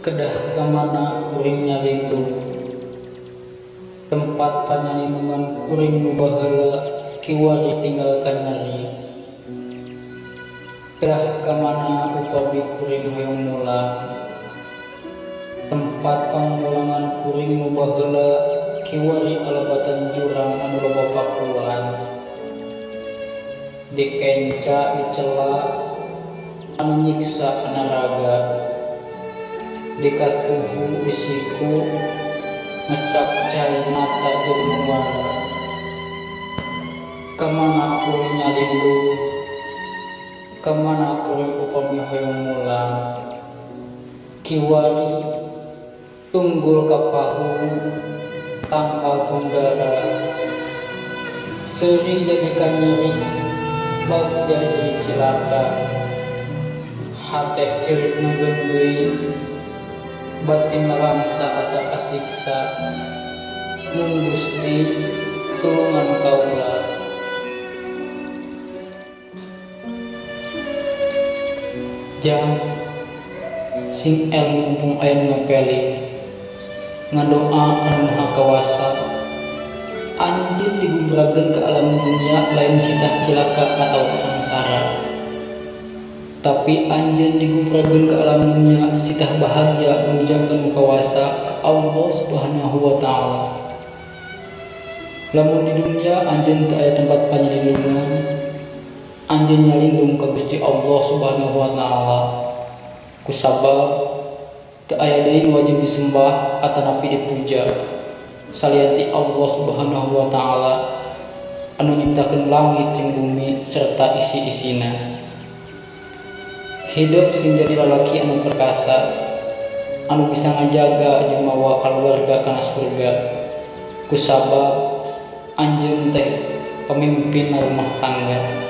Kedah ka mana kuring nyalindung? Tempat panyalindungan kuring nu baheula kiwari tinggal kanyeri. Kedah ka mana upami kuring hoyong mulang? Tempat pangmulangan kuring nu baheula kiwari alebatan jurang anu loba pakuan. Dikenca dicela anu nyiksa kana raga. Dikatuhu di siku ngecap cai mata jadi muara. Ka mana kuring nyalindung? Ka mana kuring upami hoyong mulang? Kiwari tunggul kapahung tangkal tunggara. Seuri jadi kanyeri bagja jadi cilaka. Hate ceurik manggeundeui batin nalangsa asa kasiksa. Mung Gusti tulungan kaula. Jang sing eling mumpung aya nu mapeli. Ngadoa ka Nu Maha Kawasa. Anjeun digubrakeun ka alam dunia lain sitah cilaka atawa sangsara. Tapi anjeun digubrakeun ka alam dunia sitah bahagia muja ka Nu Kawasa ka Allah Subhanahu wa Ta'ala. Lamun di dunia anjeun teu aya tempat panyalindungan, anjeun nyalindung ka Gusti Allah Subhanahu wa Ta'ala. Kusabab teu aya deui nu wajib disembah atanapi dipuja salian ti Allah Subhanahu wa Ta'ala anu nyiptakeun langit jeung bumi serta isi-isina. Hidep sing jadi lalaki anu perkasa, anu bisa ngajaga jeung mawa kaluarga kana surga. Kusabab anjeun teh pamimpin rumah tangga.